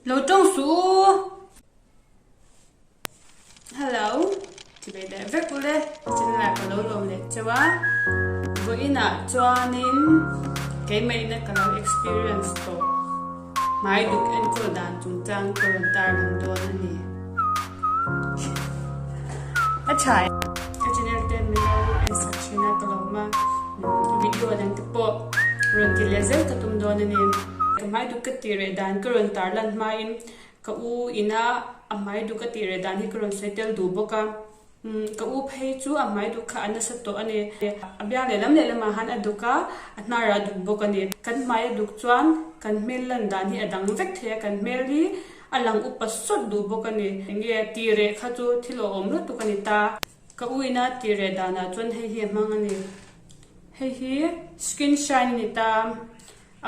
Lo tawng suh u! Hello, ti ve leh vek ule, channel ah ka lo lawm leh cheu a, vawiinah chuanin keimah ina ka lo experience tawh hmai duk enkawl dan chungchang ka rawn tarlang dawn a ni. A tha e. Ka channel te min lo en sak thin a ka lawm a, video dang te pawh rawn ti leh zel ka tum dawn a ni. Ka hmai duk ka tih reh dan ka rawn tarlan hmain ka u ina a hmai duk ka tih reh dan hi ka rawn sawi tel duh bawk a. Ka u phei chu a hmai duk kha a nasa tawh a ni. A biang lehlam lehlamah han a duk a, a hnarah a duk bawk a ni. Kan hmai a duk chuan kan hmel lan dan hi a dang vek thei a, kan hmel hi a lang upa sawt duh bawk a ni. Enge tih reh kha chu thil awhawm lutuk a ni ta. Ka u ina tih reh danah chuan hei hi a hmang a ni. Hei hi skin shine a ni ta.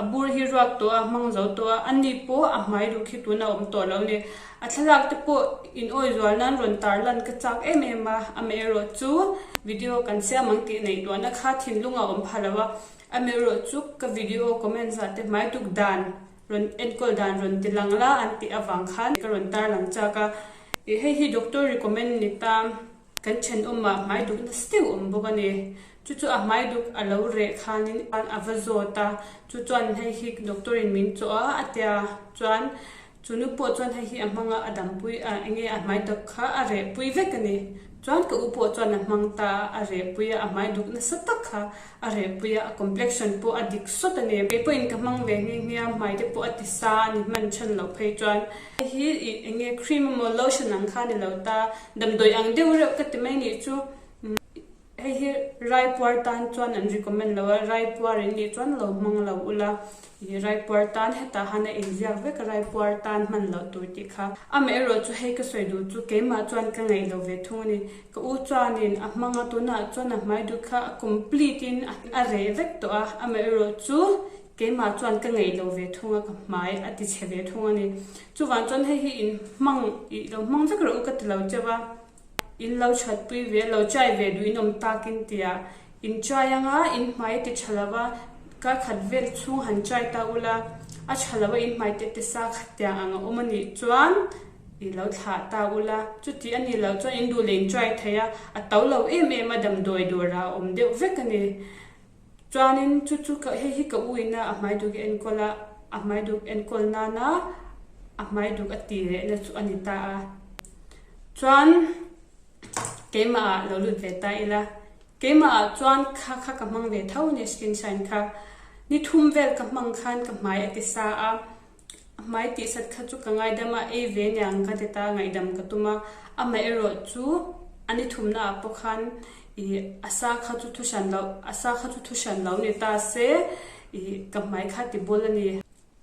A bur hi ruak tawh a, hmang zo tawh a, ani pawh a hmai duh khi tuna awm tawh lo ni. A thlalak te pawh in awi zual nan rawn tar lan ka chak em em a, amaherawh chu video kan siam ang tih neih tuahna kha thinlung a awm pha lo a, amaherawh chu ka video comments ah te hmai duk dan rawn enkawl dan rawn ti lang la an tih avang khan ka rawn tar lang chak a, ih hei hi doctor recommend ni ta. Kan thenawmah hmai duk nasa deuh awm bawk a ni. Chu chu a hmai duk a lo reh khanin a va zawt a, chu chuan hei hi doctor in min chawh a a tia chuan chu nu pawh chuan hei hi a hmang a, a dampui a enge a hmai duk kha a reh pui vek a ni. Chuan ka u pawh chuan a hmang ta a, a reh pui a, a hmai duk nasa tak kha a reh pui a, a complexion pawh a dik sawt a ni. Kei pawhin ka hmang ve nghe nghe a, hmai te pawh a ti sa a ni hman chhan loh phei chuan. Hei hi ih eng nge cream emaw lotion ang kha a ni lo ta, damdawi ang deuh reuh ka ti mai nih chu. Hei hi raipuar tan chuan an recommend lo a, raipuar in nih chuan lo hmang lo ula, ih raipuar tan hetah han a inziak vek a raipuar tan hman loh tur tih kha. Amaherawh chu hei ka sawi duh chu keimah chuan ka ngaih lo ve thung a ni. Ka u chuanin a hmang a tunah chuan a hmai duh kha a complete in a reh vek tawh a, amaherawh chu Keimah chuan ka ngeih lo ve thung a, ka hmai a ti chhe ve thung a ni. Chuvang chuan hei hi in hmang ih lo hmang vek rawh u ka ti lo cheu a, in lo thatpui ve, lo chai ve duh in awm takin tia in chai anga in hmai a ti tha lo va, kar khat vel chhung han chai ta ula, a tha lo a in hmai te te sa khat tiang ang a awm a nih chuan i lo thlah ta ula, chuti a nih loh chuan in duh leh in chai thei a, a to lo em em a damdawi dawrah a awm deuh vek a ni. Chuanin chu chu ka hei hi ka u ina a hmai duk enkawl a, a hmai duk enkawl nana a hmai duk a ti lehna chu a ni ta a. Chuan keimah ah lo lut ve ta ila, keimah ah chuan kha kha ka hmang ve tho a ni skin shine kha. Ni thum vel ka hmang khan ka hmai a ti sa a, A hmai tihsat kha chu ka ngaidam a, ei ve niang ka ti ta, ngaihdam ka tum a. Amaherawh chu a ni thumna ah pawh khan ih a sa kha chu thu hran loh, a sa kha chu thu hran lo ni ta se ih ka hmai kha ti bawl a ni.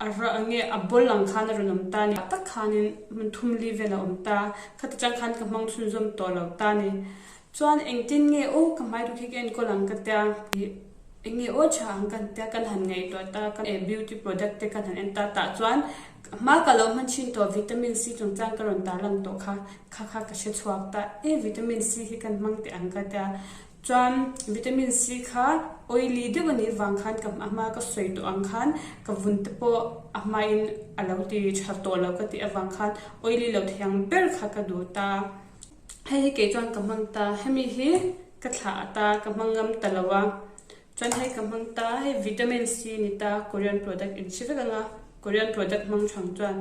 A rah nge a bawl ang khan a rawn awm ta a ni. Tak khanin hmun thum li vel a awm ta, khati chang khan ka hmang chhunzawm tawh lo ta a ni. Chuan engtin nge aw ka hmai duk hi ka enkawl ang ka tia, ih eng nge aw tha ang kan tia kan han ngaihtuah ta ka beauty product te kan han en ta tah chuan hma ka lo hman thin tawh vitamin C chungchang ka rawn tarlang tawh kha kha kha ka hre chhuak ta e vitamin C hi kan hmang teh ang ka tia chuan vitamin C kha oily deuh a nih vang khan ka hma ka sawi tawh ang khan ka vun te pawh a hmain a lo ti tha tawh lo ka tih avang khan oily lo thei ang ber kha ka duh ta. Hei hi kei chuan ka hmang ta, hemi hi ka thlah ata ka hmang ngam ta lo a, chuan hei ka hmang ta, hei vitamin C a ni ta, Korean product in hre vek ang a, Korean product hmang thang chuan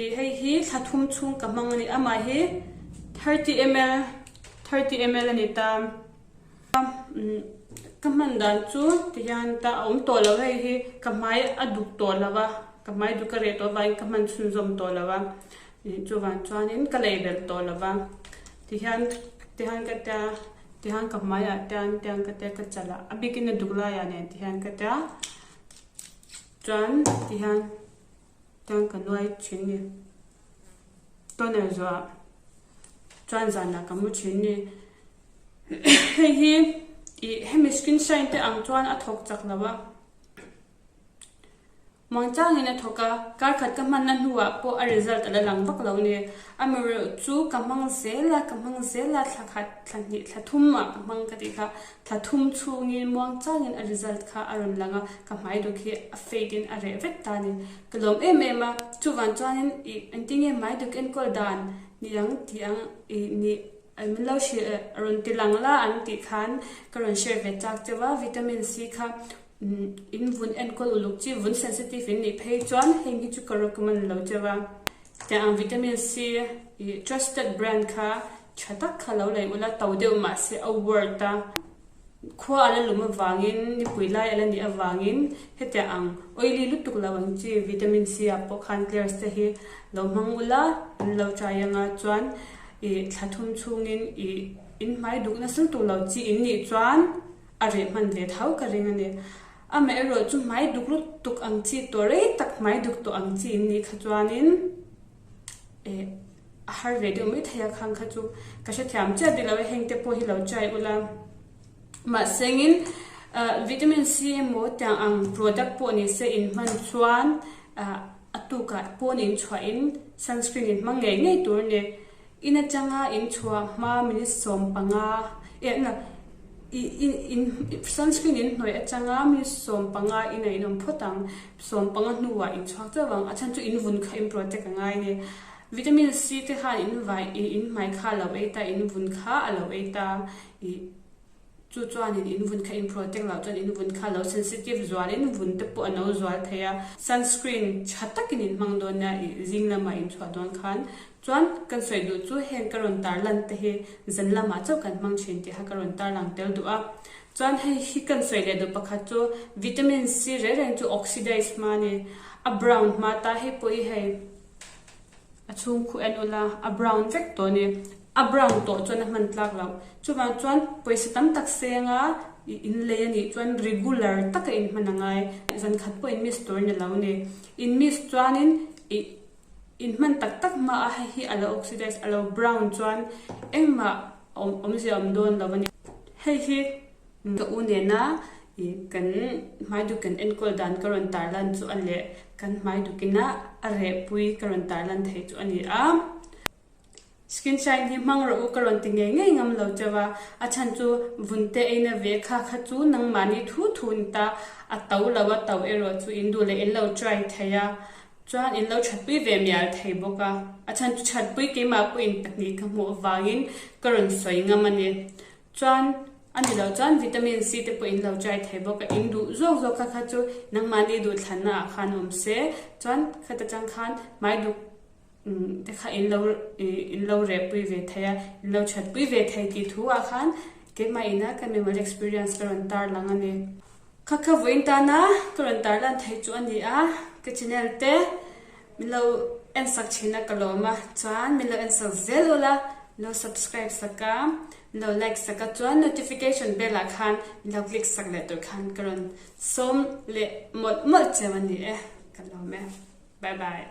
ih hei hi thla thum chhung ka hmang a ni, amah hi 30 ml 30 ml a ni ta, ka hman dan chu tihian ta a awm tawh lo hei hi ka hmai a duk tawh lo a, ka hmai duk a reh tawh avangin ka hman chhunzawm tawh lo a. Chuvang chuanin ka lei belh tawh lo va, tihian tihian ka tia tihian ka hmaiah tian tian ka tia ka chalh a, a bikin a duk laiah nen tihian ka tia chuan tihian tian ka nuai thin ni toner zuah chuan zanah ka mu thin ni hei hi ih hemi skin shine te ang chuan a thawk chak lo a. Muangchangin a thawk a, kar khat ka hmanna hnuah pawh a result a la lang vak lo ni. A miruh chu ka hmang zel a, ka hmang zel a, thla khat, thla hnih, thla thum ah ka hmang ka tih kha. Thla thum chhungin muangchangin a result kha a rawn lang a, ka hmai duk hi a fade in a reh vek ta a ni. Ka lawm em em a, chuvang chuanin ih engtinge hmai duk enkawl dan ni ang tih ang ih ni min lo hrilh rawn ti lang la an tih khan ka rawn share ve chak cheu a, vitamin C kha In vun enkawl uluk chi vun sensitive in nih phei chuan heng hi chu ka recommend lo cheu a. Tiang ang vitamin C ih trusted brand kha tha tak kha lo lei ula to deuh mahse a worth a. Khua a la lum avangin nipui lai a la nih avangin hetiang ang oily lutuk lo ang chi vitamin C ah pawh khan Klairs te hi lo hmang ula an lo try anga chuan ih thla thum chhungin ih in hmai duk nasa lutuk lo chi in nih chuan A reh hman ve tho ka ring a ni. Amaherawh chu hmai duk lutuk ang chi tawh rei tak hmai duk tawh ang chi in nih kha chuanin eh a har ve deuh mai thei a khang kha chu ka hrethiam chiah bik lo e heng te pawh hi lo try ula. Mahsengin vitamin C emaw tiang ang product pawh ni se in hman chuan a tukah pawn in chhuahin sunscreen in hmang ngei ngei tur a ni. In atanga in chhuah hma minute 15 eh na i in sunscreen in hnawih atanga minute 15 in a in awm phawt ang. 15 hnuah in chhuak chauh ang. A chhan chu in vun kha in protect a ngai a ni. Vitamin C te khan in vai in hmai kha a lo ei ta, in vun kha a lo ei ta i. Chu chuanin in vun kha in protect loh chuan in vun kha lo sensitive zualin vun te pawh a no zual thei a. Sunscreen tha takin in hmang dawn nia ih zing lamah in chhuah dawn khan chuan kan sawi duh chu heng ka rawn tarlan te hi zan lamah chauh kan hmang thin tih kha ka rawn tarlang tel duh a. Chuan hei hi kan sawi leh duh pakhat chu vitamin C reng reng chu oxidize hma a ni. A brown hma ta hei pawh hi hei. A chhung khu en ula, a brown vek tawh a ni. A brown tawh chuan a hman tlak loh. Chuvang chuan pawisa tam tak senga i inlei a nih chuan regular taka in hman a ngai. Zan khat pawh in miss tur a ni lo a ni. In miss chuanin i in hman tak tak hma a hei hi a lo oxidize, a lo brown chuan engmah awmzia a awm dawn lo a ni. Hei hi Ka u nena ih kan hmaiduk kan enkawl dan ka rawn tarlan chu a leh kan hmaidukina a rehpui ka rawn tarlan thei chu a ni a. Skin shine hi hmang rawh u ka rawn ti ngei ngei ngam lo cheu a, a chhan chu vunte eina ve kha kha chu nangmahni thu thu ni ta, a to lo a to erawh chu in duh leh in lo try thei a, chuan in lo thatpui ve mial thei bawk a, a chhan chu thatpui keimah pawhin pahnih ka hmuh avangin ka rawn sawi ngam a ni. Chuan a ni loh chuan vitamin C te pawh in lo try thei bawk a, in duh zawk zawk kha kha chu nangmahni duhthlanna ah khan awm se, chuan khata tang khan hmai duk te kha in lo in lo rehpui ve thei a, in lo thatpui ve thei tih thu ah khan keimah ina ka mimal experience ka rawn tar lang a ni. Kha kha vawiin tana ka rawn tar lan thei chu a ni a, ka channel te min lo en sak thin a ka lawm a, chuan min lo en sak zel ula, min lo subscribe sak a, min lo like sak a, chuan notification bell ah khan min lo click sak leh tur khan ka rawn sawm leh mawlh mawlh cheu a ni e, ka lawm e, bye bye.